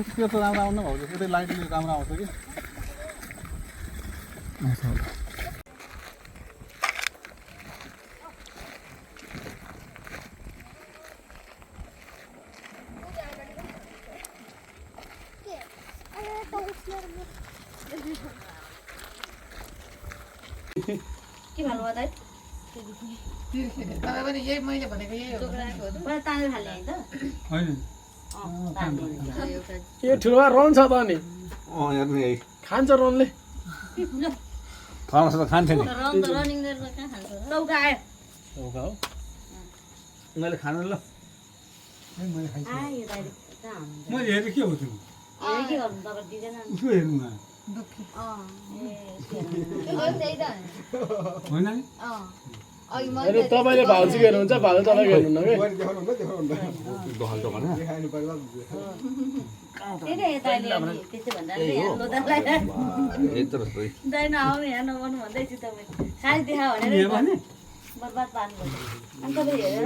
त्यो त राम्रो आउनु भाउजू त्यो लाइटले राम्रो आउँछ कि के भन्नु भयो दाइ तपाईँ पनि यही मैले भनेको यही हो पहिला तानेर हाल्ने है त होइन यो ठुलोमा रन छ त अनि हेर्नु यही खान्छ रनले फर्मस त खान्थ्यो नि रनिङ गरेर कहाँ खान्छ लौका आयो हो मैले खानु ल आयो दाइले कहाँ हुन्छ मैले हेरेँ के हो त्यो के गर्नु तपाईँ दिँदैन उसको हेर्नु न होइन नि अनि तपाईँले भाउजूको हेर्नुहुन्छ भाउजू तपाईँको हेर्नुहुन्न कि दोकान दोकान त्यस्तै भन्दा दाइ नआउनु यहाँ नबन्नु भन्दैछु तपाईँ साडी देखायो भनेर बर्बाद पार्नु अनि तपाईँ हेरेर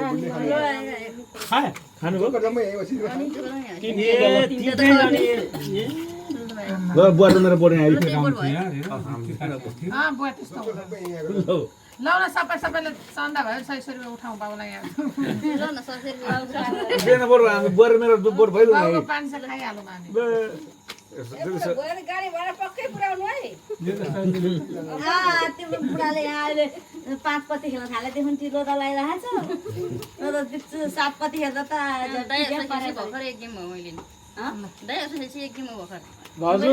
ल बुवा त मेरो बोर्डिङ आइपुग्यो काम बुवा त्यस्तो ल न सबैले चन्दा भयो 600 रुपियाँ उठाउँ बाबुलाई यहाँ बुवा मेरो बोर्ड भइरहनु 500 खाइहालौँ हामी गाडी भाडा पक्कै पुऱ्याउनु है त्यो बुढाले यहाँ अहिले 5 पत्ती खेल्न थालेदेखि त्यो लोदा लगाइरहेको छ 7 पत्ती खेल्दा त भर्खर एक गेम हो मैले एक गेम हो भर्खर भाउजू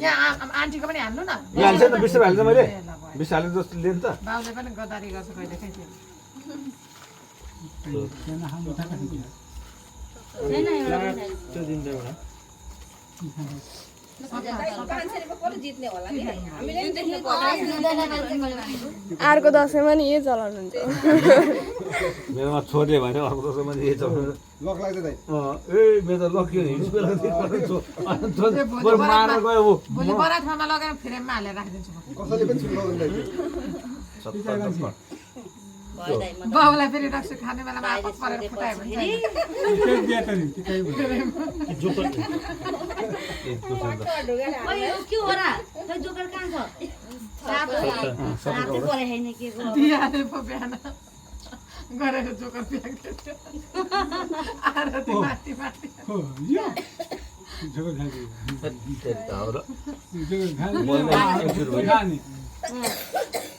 यहाँ आन्टीको पनि हाल्नु न हाल्छ त 20 हाल्छ मैले 20 हाले जस्तो लिन्छ त बाउले पनि गदारी गर्छ कहिले खै त्यो दिन त एउटा अर्को दसैँमा नि यही चलाउनुहुन्छ मेरोमा छोड्यो भने अर्को दसैँमा यही चलाउनु लक लाग्छ दाइ ए मेरो त लक मारेर गयो भोलि बरातमा लगाएर फ्रेममा हालेर राखिदिन्छु कसैले पनि छुट्याउँदैन बाउलाई फेरि रक्सी खाने बेलामा आपत परेर फुटायो भने के हो र जोकर कहाँ छ दिहाले पो बिहान गरेर जोकर फ्याँक्दै आरती माथि माथि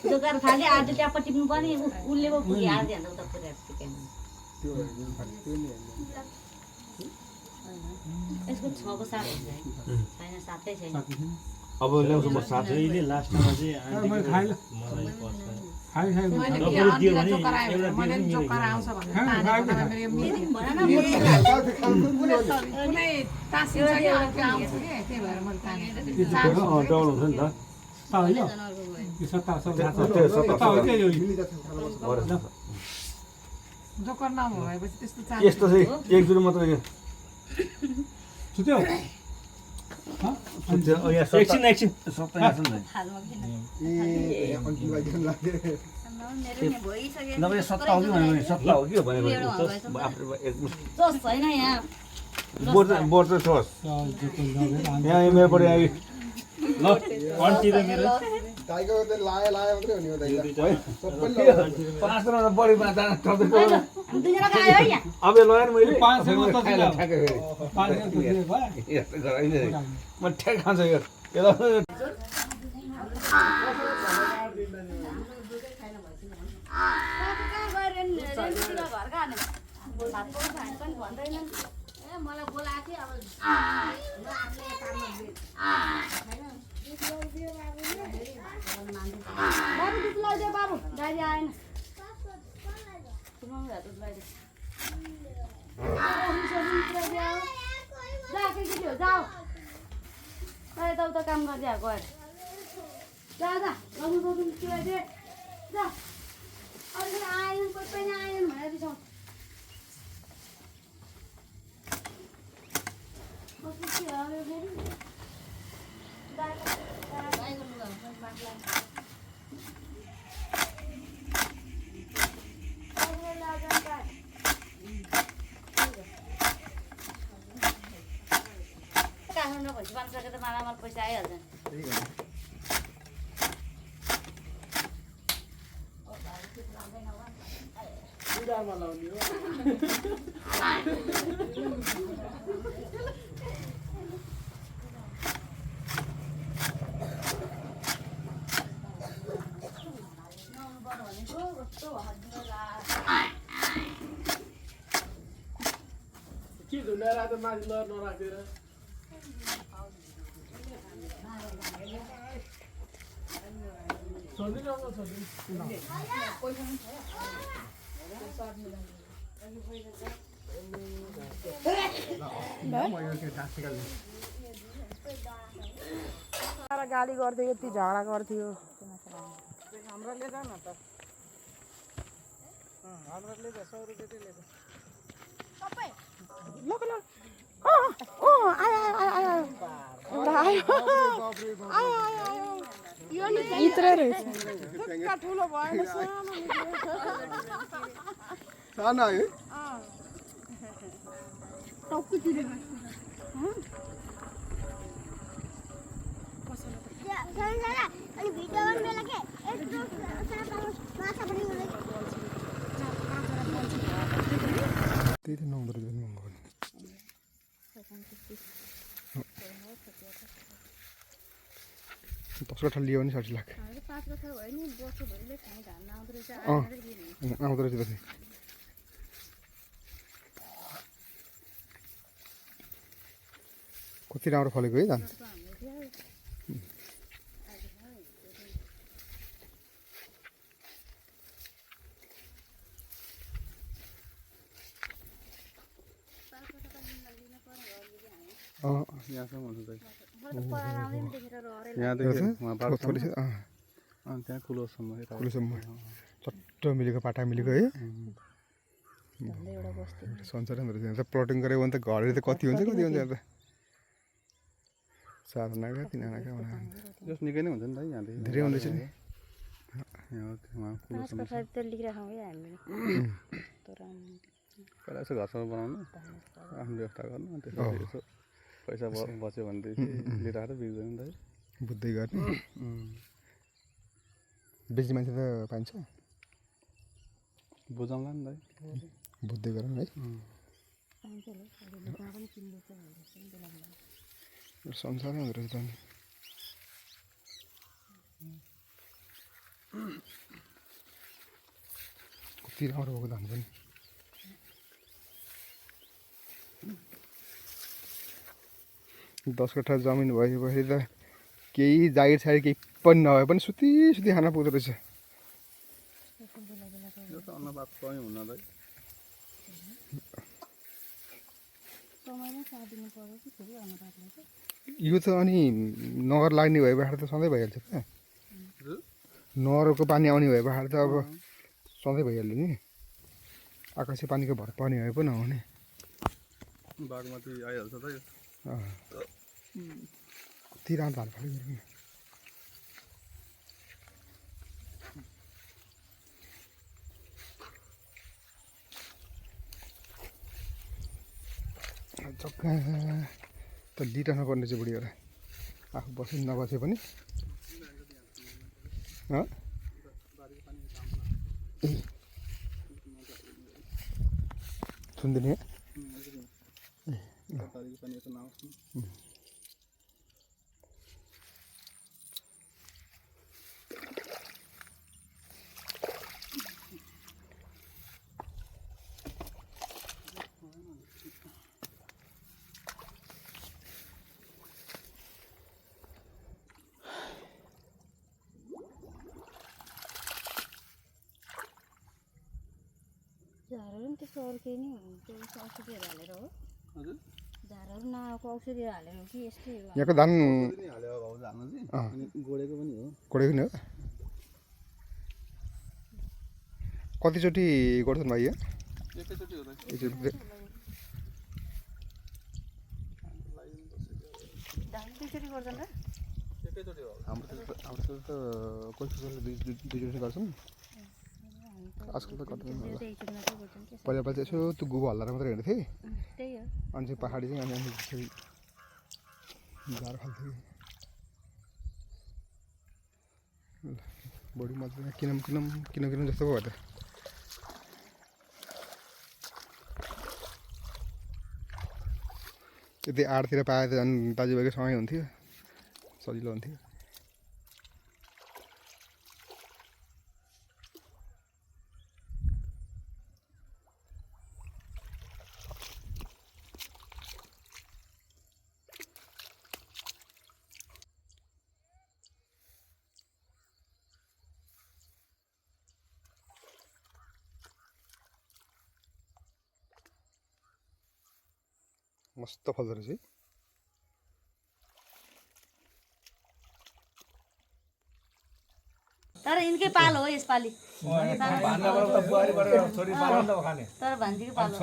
जोकर खाले आज ट्याप टिप्नु पर्ने उसले पो पुगी हाल्दै हाल्छ उता पुरा यसको 6 को 7 हुन्छ छैन 7 छैन अब ल्याउँछु म साथै अहिले लास्टमा चाहिँ मैले खाइ मैले जोकर आउँछ भनेर कुनै टाँसिन्छ कि आउँछ कि त्यही भएर मैले ताने डबल हुन्छ नि त जोकर नभएपछि त्यस्तो चाल यस्तो चाहिँ एक दुई मात्र छुट्यो एकछिन नभए 7 हो कि भने 7 हो कि भनेको छैन यहाँ बोर्ड चाहिँ छोस् यहाँ मेरो परि आयो ल आन्टी र मेरो टाइगर त लायो मात्रै हो नि दाइ सबैले 5 जना बढी माछा थप्दै दुईजना आयो है यहाँ अब लगाएन मैले 5 जना त ठ्याक्कै फेरि 5 जना भयो यस्तो गराइने म ठ्याक खान्छ यो मलाई बोलाएको थियो बाबु दुध लगाइदियो बाबु गाडी आएन जाऊ यता उता काम गरिदियो गएर जा चिलाइदिए जा अरू आएन कोही पनि आएन भनेर बिसाउँ बाख्रा र भैँसी पाल्न सके त मालामाल पैसा आइहाल्छ के झुन्डाएर त माथि नराखेर गाली गर्थ्यो यति झगडा गर्थ्यो हाम्रो लिएर न त हाम्रो लिएर 100 रुपैयाँ चाहिँ लिएर इत्रै रहेछ ठुलो भएन सानो है अनि भिडियो गर्ने बेला के यत्रो माछा पनि हुँदैन त्यही त नम्बर दिनु मन दस कट्ठा लियो भने 60 लाख 5 कथा भयो नि वर्षभरिले खाइ घाम आउँदो रहेछ आउँदो रहेछ त कति राम्रो फलेको है धान यहाँसम्म हुन्छ त यहाँदेखि त्यहाँ ठुलोसम्म चट्ट मिलेको पाटा मिलेको है संसारै हुँदो रहेछ प्लटिङ गऱ्यो भने त घरहरू त कति हुन्छ यहाँ त 4 आनाका 3 आनाका जस निकै नै हुन्छ नि त यहाँदेखि धेरै हुँदैछ नि पहिला यसो घरसम्म बनाउनु आफ्नो व्यवस्था गर्नु अनि त्यसपछि यसो पैसा बच्यो भनेदेखि लिएर आएर बिग्दैन नि त बुझ्दै गर्ने बेसी मान्छे त पाइन्छ बुझाउँला नि त बुझ्दै गरौँ है संसारै हुँदो रहेछ त कति राम्रो भएको धान पनि दस कट्ठा जमिन भएपछि त केही जागिर सागिर केही पनि नभए पनि सुती खान पुग्दो रहेछ अन्नपात कहीँ हुन त यो त अनि नगर लाग्ने भए बाख्रा त सधैँ भइहाल्छ त नगरको पानी आउने भए बाख्रा त अब सधैँ भइहाल्यो नि आकाशे पानीको भर पर्ने भए पो नहुने बागमती आइहाल्छ त यो कति राम्रो धान फल्यो नि जग्गा त लिइरहनु पर्ने चाहिँ बुढीहरूलाई आफू बसे नबसे पनि सुन्दिने झारहरू पनि त्यस्तो अरू केही नै त्यो औषधीहरू हालेर हो हजुर झारहरू नआएको औषधीहरू हालेर हो कि यस्तै हो यहाँको धान हाल्यो भाउजू हाल्नु चाहिँ अनि गोडेको पनि हो गोडेको नि हो कतिचोटि गर्छन् भाइ एकैचोटि हो त धान दुईचोटि गर्छन् र एकैचोटि हो हाम्रो त कसैले दुईचोटि गर्छन् आजकल त गर्दैन पहिला चाहिँ यसो त्यो गुबो हल्लाएर मात्रै हिँड्थेँ त्यही हो अनि चाहिँ पहाडी चाहिँ अनि जार खाल्थ्यो बढी मजा किनम जस्तो भयो त यदि आडतिर पाए त झन् दाजुभाइको सँगै हुन्थ्यो सजिलो हुन्थ्यो मस्त फल्दो रहेछ है तर यिनकै पालो हो यसपालि तर भान्जीकै पालो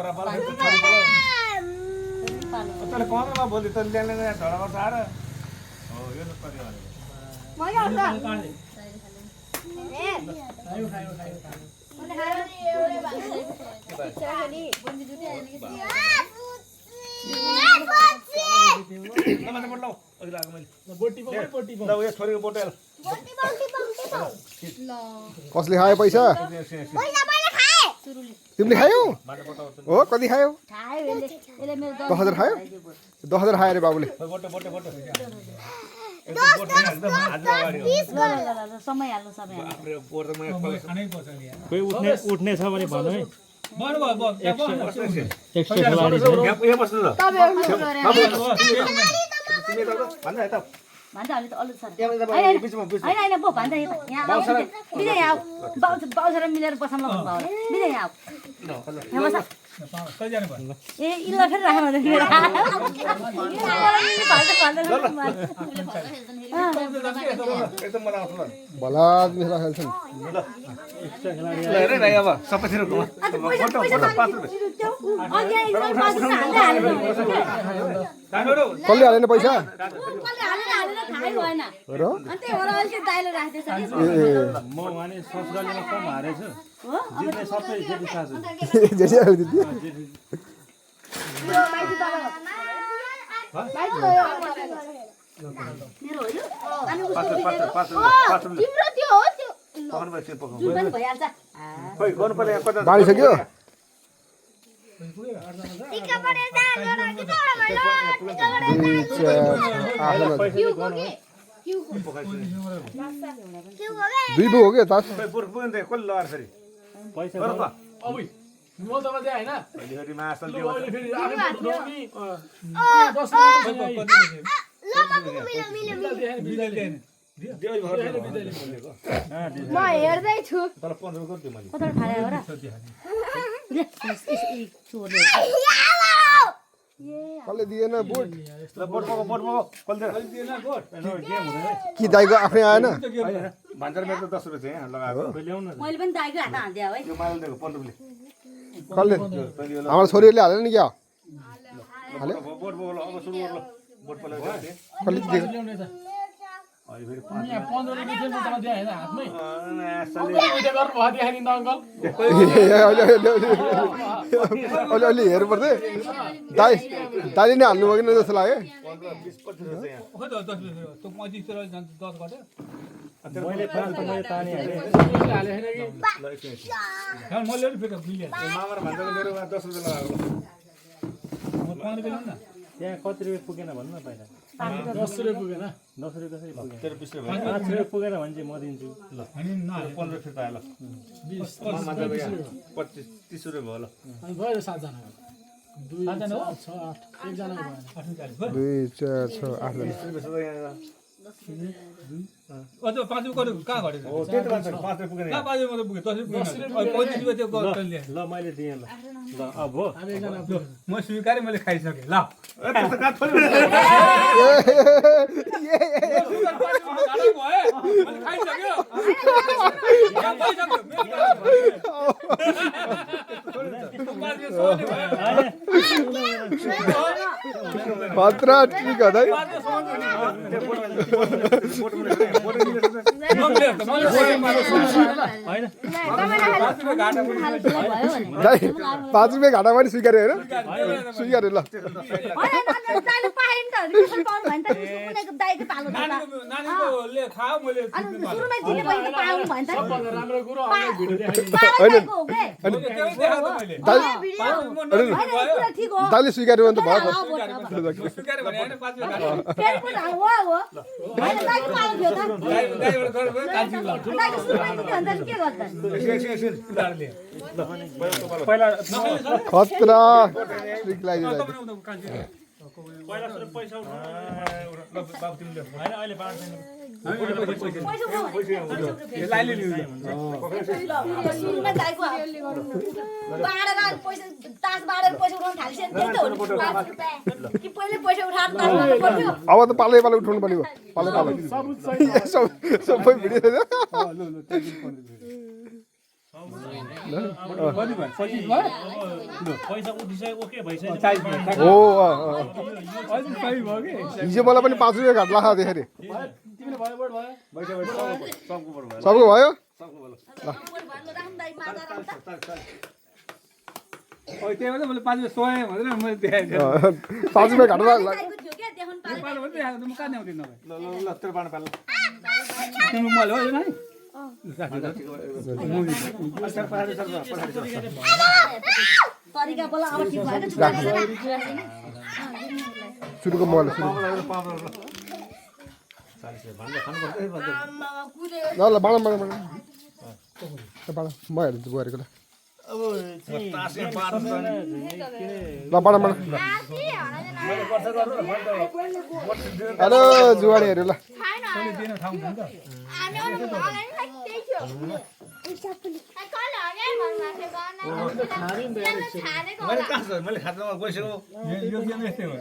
कसले खायो पैसा तिमीले खायौ हो कति खायौ 10,000 खायो 10,000 खायो अरे बाबुले समय हाल्नु समय उठ्ने छ भने भन्नु है भन्छ अलि त अलि छ होइन पो भन्छ यहाँ बाउसर मिलेर बसाउन बिजय यहाँ ए इल्ल फेरि भला आदमीलाई खेल्छन् कसले हालेन पैसा म भने ससुरालीमा कम हारेछु जित्ने सबै जेठी सासु बाँडिसक्यो दुई बु हो क्या तास म हेर्दैछु कसले दिएन बोट कि दाइको आफ्नै आएन मैले पनि दाइको हात हालिदिएँ है कसले हाम्रो छोरीहरूले हालेन नि क्या हाल्यो कसले दिएको 15 रुपियाँ दिए हैन हातमै अलि हेर्नु पर्दै दाइले नै हाल्नु भएन जस्तो लाग्यो त्यहाँ कति रुपियाँ पुगेन भन्नु न पहिला 10 रुपियाँ पुगेन 10 रुपियाँ कसरी पुगेन 5 रुपियाँ पुगेन भने चाहिँ म दिन्छु ल 15 रुपियाँ पाए ल 20 30 रुपियाँ भयो ल अनि भयो 7 जना 2 जना 6 8 एक जना भयो 2 4 6 8 जना अझ 5 रुपियाँ कहाँ घटेको हो त्यही त भन्छ 5 रुपियाँ पुगेन कहाँ 5 रुपियाँ पुग्यो 10 रुपियाँ 35 रुपियाँ त्यो गल्तीले ल मैले दिएँ ल ल अब हो अब एक जना म स्वीकारेँ मैले खाइसकेँ ल त्यस्तो काट थोरै खतरा ट्रिक हो दाइ दाइ 5 रुपियाँ घाटा पनि स्वीकार्यो होइन स्वीकार्यो ल दाइले पाएँ नि त कसरी पाउनु भयो नि त उनीहरूको दाइको पालो त नानीकोले खायो मैले अनि सुरुमै दिने भयो नि त पाउनु भयो नि त राम्रो कुरो अगाडि भिडियो देखाइदिनु पाएको हो के त्यो देखाएको त मैले दाइ होइन यो कुरा ठिक हो दाइले स्वीकार्यो भने त भयो स्वीकार भने हैन 5 रुपैयाँ फेरि पनि हो हो होइन दाइको पालो थियो त गाईबाट गएर गयो कान्छी ल दाइको सुरुमै दिने भने त के गर्छ उनीहरूले पहिला खतरा ट्रिक लाग्यो दाइ पहिला सुरु पैसा बाबु तिमीले होइन अहिले बाँड्दैन पैसा उठाउ भने लाइले लिनु सुरुमै दाइको बाँडेर पैसा तास बाँडेर पैसा उठाउन थालिसक्यो नि त्यही त हो नि 5 रुपैयाँ कि पहिले पैसा उठाएर तास बाँड्नु पर्यो अब त पालै पालो उठाउनु पर्ने भयो पालै पालो सबै भिडियो पैसा उठिसक्यो के भइसक्यो हो हिजो मलाई पनि 5 रुपियाँ घाट लाग्यो देखेँ अरे सबको भयो त्यही भएर मैले 5 रुपैयाँ सोएँ भनेर मैले देखाएको 5 रुपियाँ घाटा लाग्यो दाइको थियो के देखाउन पाले पालो भने देखाएको त म कहाँ ल्याउँदिनँ नभए ल तेरो बाँड पाल तिम्रो मैले हो यो नानी तरिका बोला अब ठिक भयो के सुरुको मोबाइल सुरु ल ल बाँड बाँड बाँड बाँड म हेर्छु गएको ल ल बाँड बाँड हेलो जुवाडीहरू ल दिन ठाउँ छ नि त खाने मैले कहाँ छ मैले खातामा गइसक्यो यो गेम यस्तै हो